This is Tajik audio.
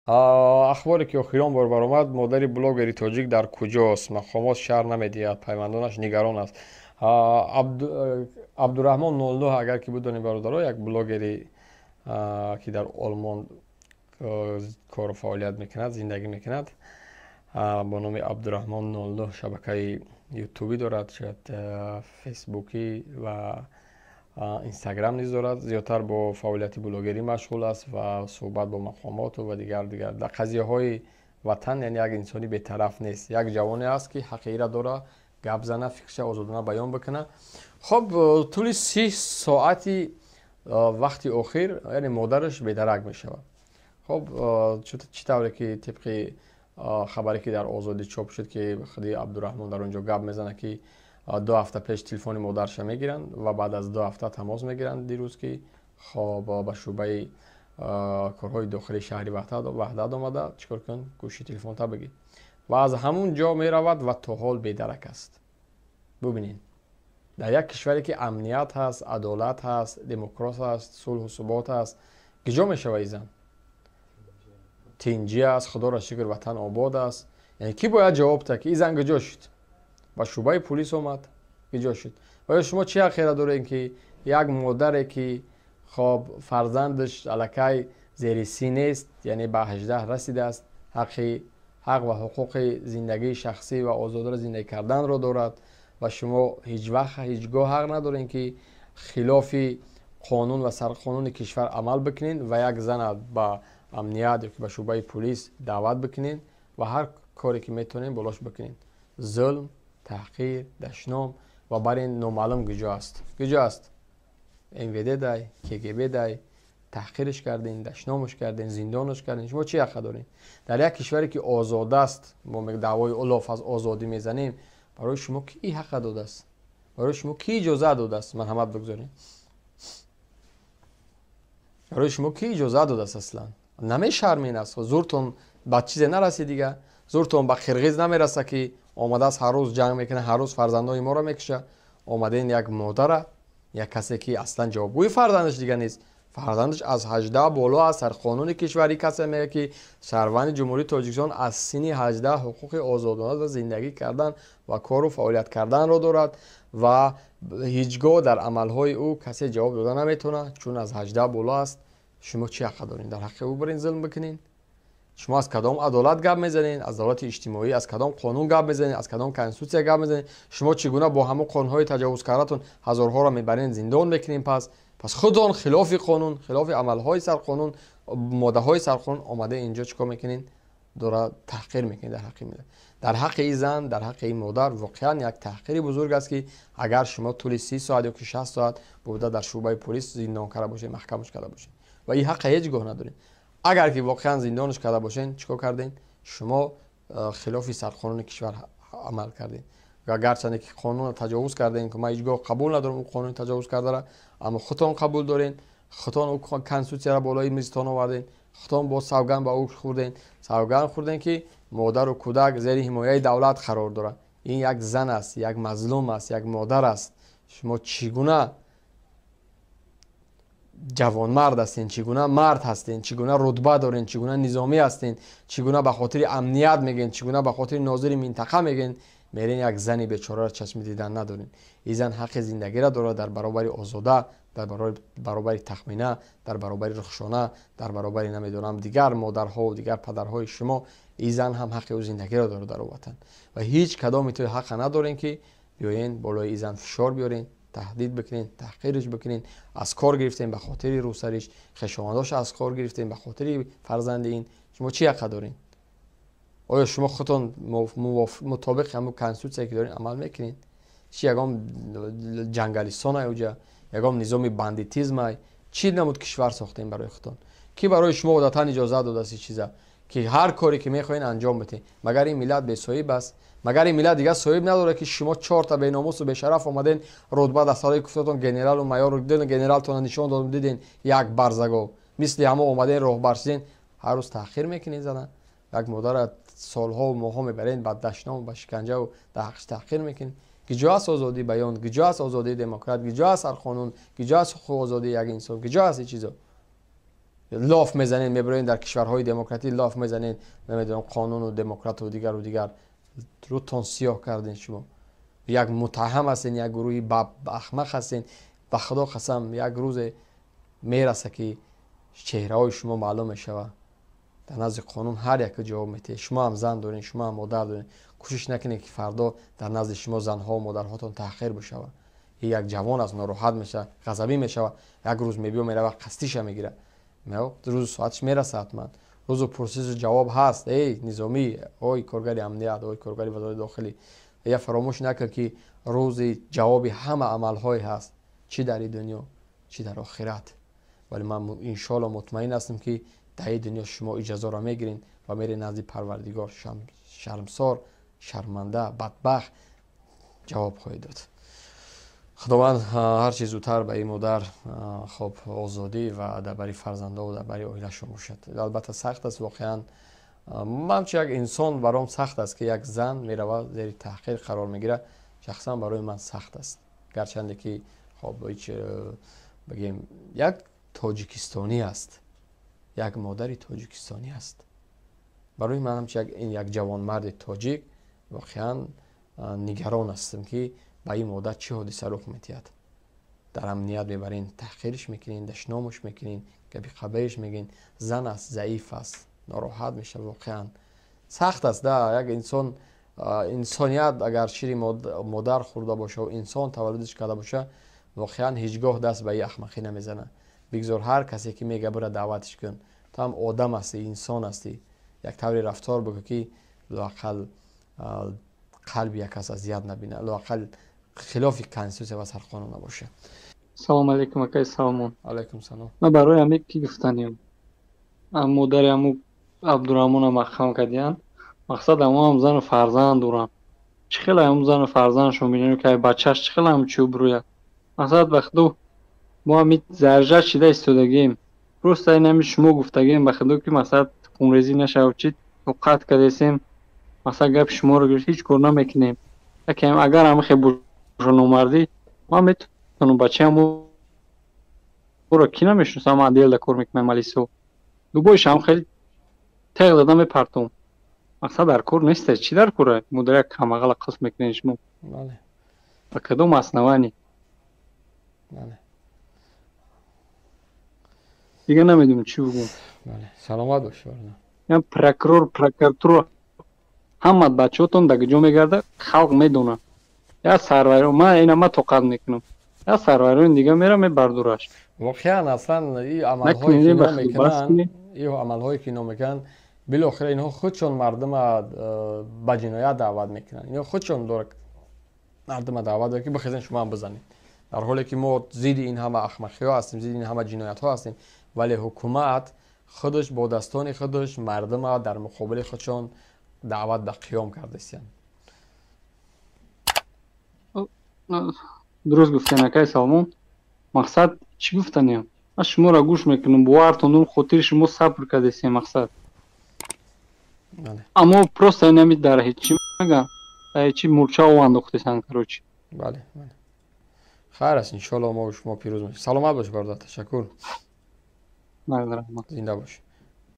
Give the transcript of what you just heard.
Ахборе ки охирон бор баромад: модари блогери тоҷик дар куҷост? Мақомот шарҳ намедиҳад, пайвандонаш нигарон аст. Абдураҳмон 09, агар ки бидонед, бародаро, як блогери, ки дар Олмон кору фаъолият мекунад, зиндагӣ мекунад, бо номи Абдураҳмон 09 шабакаи ютубӣ дорад, шояд фейсбукӣ ва Инстаграм низ дорад. Зиёдтар бо фаъолияти блогерӣ машғул аст ва суҳбат бо мақомоту ва дигар дигар дар қазияҳои ватан. Яъне як инсони бетараф нест, як ҷавоне аст, ки ҳаққи ира дора гап зана, фикрша озодона баён бикуна. Хоб, тӯли 30 соати вақти охир, яъне модараш бедарак мешавад. Хоб, чӣ тавре ки тибқи хабаре, ки дар Озодӣ чоп шуд, ки худи Абдураҳмон дар он ҷо гап мезанад, ки 2 ҳафта пеш телефони модарша мегиранд ва баъд аз 2 ҳафта тамос мегиранд дирӯз, ки хоб, ба шӯъбаи корҳои дохилии шаҳри Ваҳдат омада, чӣ кор кун, гӯши телефонта бигир, ва аз ҳамун ҷо меравад ва то ҳол бедарак аст. Бубинед, дар як кишваре, ки амният ҳаст, адолат ҳаст, демократ ҳаст, сулҳу субот ҳаст, киҷо мешава и зан? Тинҷӣ аст, худоро шукр, ватан обод аст. Яъне кӣ бояд ҷавоб диҳад, ки ин зан куҷо шуд? Ба шӯъбаи пулис омад, куҷо шуд? Оё шумо чӣ ҳаққеро доред, ки як модаре, ки хоб, фарзандаш аллакай зери 30 нест, яъне ба 18 расидааст, ҳақ ва ҳуқуқи зиндагии шахсӣ ва озодона зиндагӣ карданро дорад, ва шумо ҳеҷ вақт, ҳеҷ гоҳ ҳақ надоред, ки хилофи қонун ва сарқонуни кишвар амал бикунед ва як зана ба амният ё ки ба шӯъбаи пулис даъват бикунед ва ҳар коре ки метавонед, болош бикунед: зулм, таҳқир, дашном, ва бар ин номаълум куҷо аст, куҷо аст. МВД дай, КГБ дай, таҳқирш кардем, дашномаш кардем, зиндонаш кардем. Шумо чӣ ҳаққа дорем? Дар як кишваре, ки озод аст, мо даъвои улоф аз озодӣ мезанем, барои шумо кӣ ҳаққа додааст? Барои шумо кӣ иҷоза додааст? Марҳамат, бигзорем. Барои шумо кӣ иҷоза додааст? Аслан намешармин аст? Зуртон ба чизе нарасид дига, зуртон ба қирғиз намераса, ки омадааст, ҳар рӯз ҷанг мекунад, ҳар рӯз фарзандони моро мекуша. Омаден як модара, як касе, ки аслан ҷавобгӯи фарзандаш дига нест, фарзандаш аз 18 боло аст. Дар қонуни кишварӣ касе мегӯяд, ки шаҳрванди Ҷумҳурии Тоҷикистон аз синни 18 ҳуқуқи озодона зиндагӣ кардан ва кору фаъолият карданро дорад ва ҳеҷ гоҳ дар амалҳои ӯ касе ҷавоб дода наметавонад, чун аз 18 боло аст. Шумо чӣ ҳаққа доред дар ҳаққи ӯ бирин зулм бикунед? Шумо аз кадом адолат гап мезанед, аз давлати иҷтимоӣ? Аз кадом қонун гап мезанед, аз кадом конститутсия гап мезанед? Шумо чӣ гуна бо ҳамон қонунҳои таҷовузкардатон ҳазорҳоро мебарен, зиндон мекунем? Пас худон хилофи қонун, хилофи амалҳои сарқонун, моддаҳои сарқонун омада, инҷо чӣ кор мекунед? Дора таҳқир мекунед дар ҳаққи миллат, дар ҳаққи ин зан, дар ҳаққи ин модар. Воқеан як таҳқири бузург аст, ки агар шумо тӯли 30 соат ё ки 60 соат бурда дар шӯъбаи полис зиндон карда бошед, маҳкамаш карда бошед, ва ин ҳаққа ҳеҷ гоҳ надоред. Агар ки воқеан зиндонаш карда бошед, чӣ кор кардем? Шумо хилофи сарқонуни кишвар амал кардем. Гарчанде ки қонунро таҷовуз кардем, ки ман ҳеҷ гоҳ қабул надорам ӯ қонуни таҷовуз кардара, аммо худтон қабул дорем, худтон ӯ конститутсияро болои мизтон овардем, худтон бо савганд ба ӯ хӯрдем, савганд хӯрдем, ки модару кӯдак зери ҳимояи давлат қарор дорад. Ин як зан аст, як мазлум аст, як модар аст. Шумо чӣ гуна ҷавонмард ҳастен, чӣ гуна мард ҳастен, чӣ гуна рутба дорен, чӣ гуна низомӣ ҳастен, чӣ гуна ба хотири амният мегӯен, чӣ гуна ба хотири нозири минтақа мегӯен, мерен як зани бечораро чашми дидан надорем? Ин зан ҳаққи зиндагиро дорад дар баробари Озода, дар баробари Тахмина, дар баробари Рухшона, дар баробари, намедонам, дигар модарҳову дигар падарҳои шумо. Ин зан ҳам ҳаққи ӯ зиндагиро дорад дар ватан ва ҳеҷ кадоми тои ҳаққа надорем, ки биёен болои ин зан фишор биёрен, таҳдид бикунен, таҳқирш бикунен. Аз кор гирифтем ба хотири рӯсариш, хешовандоша аз кор гирифтем ба хотири фарзанди ин. Шумо чӣ ҳаққа дорем? Оё шумо худтон мутобиқи ҳамун конститутсия, ки дорем, амал мекунед? Чи ягон ҷангалистон ай уҷа, ягон низоми бандитизм ай? Чӣ намуд кишвар сохтем барои худтон, ки барои шумо одатан иҷозат додааст ин чиза, ки ҳар коре ки мехоҳед, анҷом бидиҳед? Магар ин миллат бесоҳиб аст? Магар ин миллат дигар соҳиб надорад, ки шумо чорта беномусу бешараф омаден, рутба дастарои куфтатон, генералу майору генералтона нишон додем, диден, як барзагов мисли ҳамо омаден, роҳбар шиден, ҳар рӯз таҳқир мекунед зана, як модара солҳо моҳҳо мебарен, ба дашному ба шиканҷаву дар ҳаққиш таҳқир мекунед. Киҷо аст озодии баён? Киҷо аст озодии демократ? Киҷо аст ҳар қонун? Киҷо аст ҳуқуқи озодии як инсон? Киҷо аст ин чизо? Лоф мезанед, мебироед дар кишварҳои демократӣ лоф мезанед, намедонам қонуну демократу дигару дигар. Рӯтон сиёҳ кардем шумо. Як муттаҳам ҳастен, як гурӯҳи ахмақ ҳастен. Ба худо қасам, як рӯзе мераса, ки чеҳраҳои шумо маълум мешавад. Дар назди қонун ҳар яке ҷавоб метиҳед. Шумо ҳам зан доред, шумо ҳам модар доред. Кӯшиш накунед, ки фардо дар назди шумо занҳо модарҳотон таҳқир бишавад. Як ҷавон аст, нороҳат мешавад, ғазабӣ мешавад, як рӯз мебиё мерава, қасдиша мегирад. Рӯзу соаташ мераса ҳатман. Рӯзу пурсишу ҷавоб ҳаст. Эй низомӣ, ой коргари амният, ой коргари вазорати дохилӣ, я фаромӯш накун, ки рӯзи ҷавоби ҳама амалҳое ҳаст, чӣ дар ин дунё, чӣ дар охират. Вале ман иншоалло мутмаин ҳастам, ки дар ин дунё шумо иҷозаро мегиред ва меред назди Парвардигор, шармсор, шарманда, бадбахт ҷавоб хоҳед дод. Худованд ҳарчи зудтар ба ин модар хоб озодӣ ва дар бари фарзандо дар бари оилашон бошад. Албатта, сахт аст воқеан. Ман чун як инсон баром сахт аст, ки як зан меравад, зери таҳқир қарор мегирад. Шахсан барои ман сахт аст, гарчанде ки хоб ҳеҷ бигем, як тоҷикистонӣ аст, як модари тоҷикистонӣ аст. Барои ман ҳамчун як ҷавонмарди тоҷик воқеан нигарон ҳастам, ки ба ин модар чӣ ҳодиса рух медиҳад. Дар амният мебарен, таҳқирш мекунен, дашномаш мекунен, гапи қабеҳш мегӯен. Зан аст, заиф аст, нороҳат мешавад. Воқеан сахт аст да. Як инсон, инсоният агар шири модар хӯрда боша, инсон таваллудиш карда боша, воқеан ҳеҷ гоҳ даст ба ин ахмақӣ намезанад. Бигзор ҳар касе ки мега, бура даъватиш кун. Ту ҳам одам ҳастӣ, инсон ҳастӣ. Як тавре рафтор бикун, ки лоақал қалби як кас азият набинад, лоақал хилофи конститутсия ва сарқонун набошад. Салому алейкум, акай Салмон. Алайкум салом. Ман барои ҳаме ки гуфтанем, модари ҳаму Абдураҳмона маҳкам кардиянд. Мақсад, ҳамоам зану фарзанд дорам. Чӣ хеле ҳаму зану фарзандшон бинем, ки бачааш чӣ хеле ҳам чӯб рӯяд. Мақсад, ба худо, мо ҳами заржа шида истодагием. Просто ин ҳами шумо гуфтагием, ба худо, ки мақсад, хунрезӣ нашавад, чӣ тоқат кардесем. Мақсад, гапи шуморо гирифт, ҳеҷ кор намекунем. Якем агар ҳами хел боша номардӣ, ман метавонам бачаам ӯро, ки намешиносам, ман отделда кор мекунам, Алисо дубоиш ҳам хеле теғ зада мепартом. Мақсад, дар кор неста. Чӣ дар кора? Модари як камағала қисм мекунед шумо. Ба кадом основание? Дига намедонам, чӣ бигӯм. Саломат бош. Прокурор, прокуратура, ҳама бачаҳотон дар ҷо мегарда, халқ медонад. Як сарваро ман ина ма тоқат мекунам, як сарварони дига мера мебардораш. Воқеан, аслан и амалҳое ки ино мекунанд, и амалҳое ки ино мекунанд, билохира инҳо худшон мардума ба ҷиноят даъват мекунанд. Инҳо худшон дора мардума даъват дорад, ки бихезен, шумо ҳам бизанед, дар ҳоле ки мо зидди ин ҳама ахмақиҳо ҳастем, зидди ин ҳама ҷиноятҳо ҳастем. Вале ҳукумат худаш бо дастони худаш мардума дар муқобили худшон даъват ба қиём кардастиянд. Дуруст гуфтен, акай Салмон. Мақсад, чӣ гуфтанем, ман шуморо гӯш мекунам, бовартон дорам, хотири шумо сабр кардесем. Мақсад, аммо просто инами дар ҳечи мегам, дар ҳечи мурча ов андохтесан, короче. Бале, хайр аст, иншоалло мо шумо пирӯз мешем. Саломат бош, бародар, ташаккур, зинда бош.